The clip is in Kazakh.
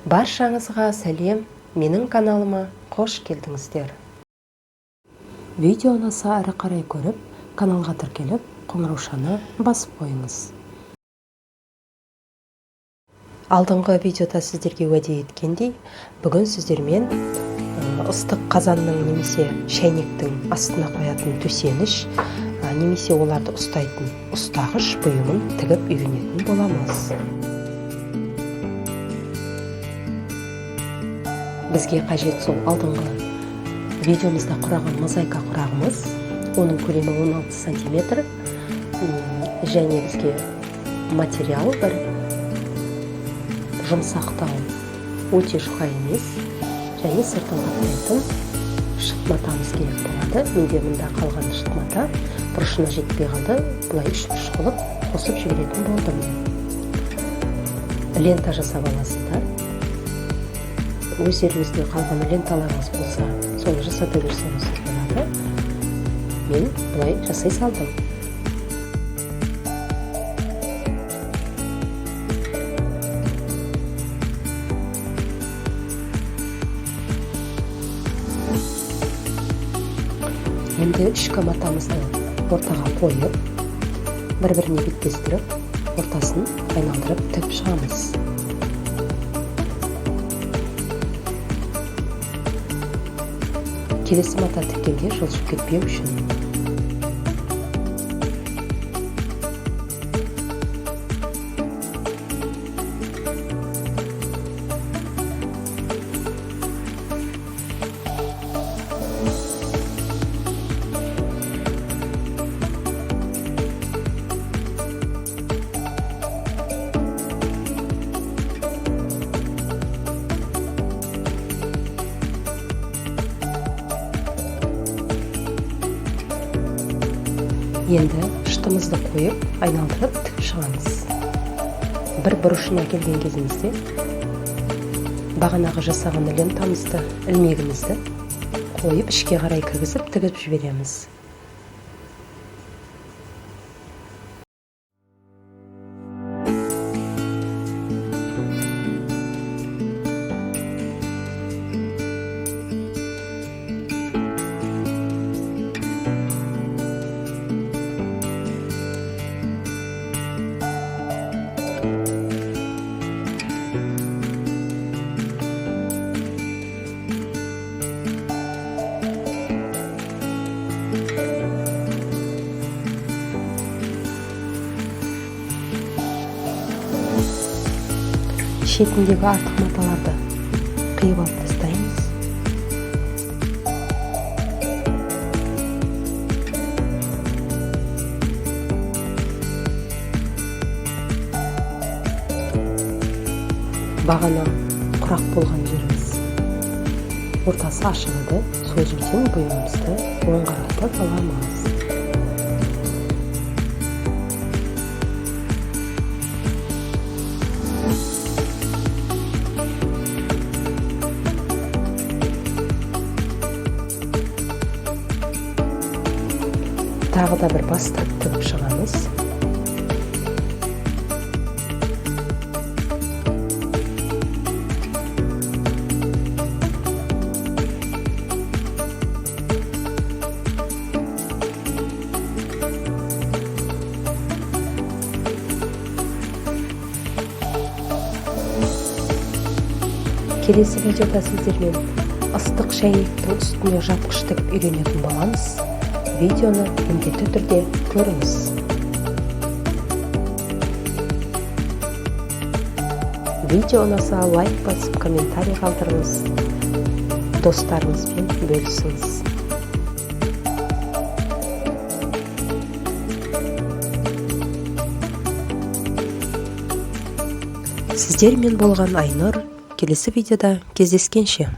Баршаңызға сәлем, менің каналыма қош келдіңіздер. Видео ұнаса, әрі қарай көріп, каналға тіркеліп, қоңыраушаны басып қойыңыз. Алдыңғы видеода сіздерге уәде еткендей, бүгін сіздермен ыстық қазанның немесе шәйнектің астына қоятын төсеніш немесе оларды ұстайтын ұстағыш бұйымын тігіп үйренетін боламыз. Бізге қажет сол алдыңғы видеомызда құраған мозаика құрағымыз, оның көлемі 16 сантиметр. Және бізге материал бір жұмсақтау, өте жұқа емес, және сыртын қаптайтын шыт матамыз керек болады. Менде мында қалған шыт мата бұрышына жетпей қалды, былай үшбұрыш қылып қосып жіберетін болдым. Лента жасап аласыздар. Өздеріңізде қалған ленталарыңыз болса, соны жасата берсеңіз болады. Мен былай жасай салдым. Енді ішкі матамызды ортаға қойып, бір біріне беттестіріп, ортасын айналдырып тігіп шығамыз. Келесі мата тіккенде жылжып кетпеу үшін. Енді шытымызды қойып, айналдырып тігіп шығамыз. Бір бұрышына келген кезімізде бағанағы жасаған лентамызды, ілмегімізді қойып, ішке қарай кіргізіп тігіп жібереміз. Шетіндегі артық маталарды қиып алып тастаймыз. Бағана құрақ болған жеріміз ортасы ашық еді, сол жерден бұйымымызды оңғаратып аламыз. Тағы да бір бастырып тігіп шығамыз. Келесі видеода сіздермен ыстық шәйнектің үстіне жапқыш тігіп үйренетін боламыз. Видеоны міндетті түрде көріңіз. Видео ұнаса, лайк басып, комментарий қалдырыңыз, достарыңызбен бөлісіңіз. Сіздермен болған Айнұр. Келесі видеода кездескенше!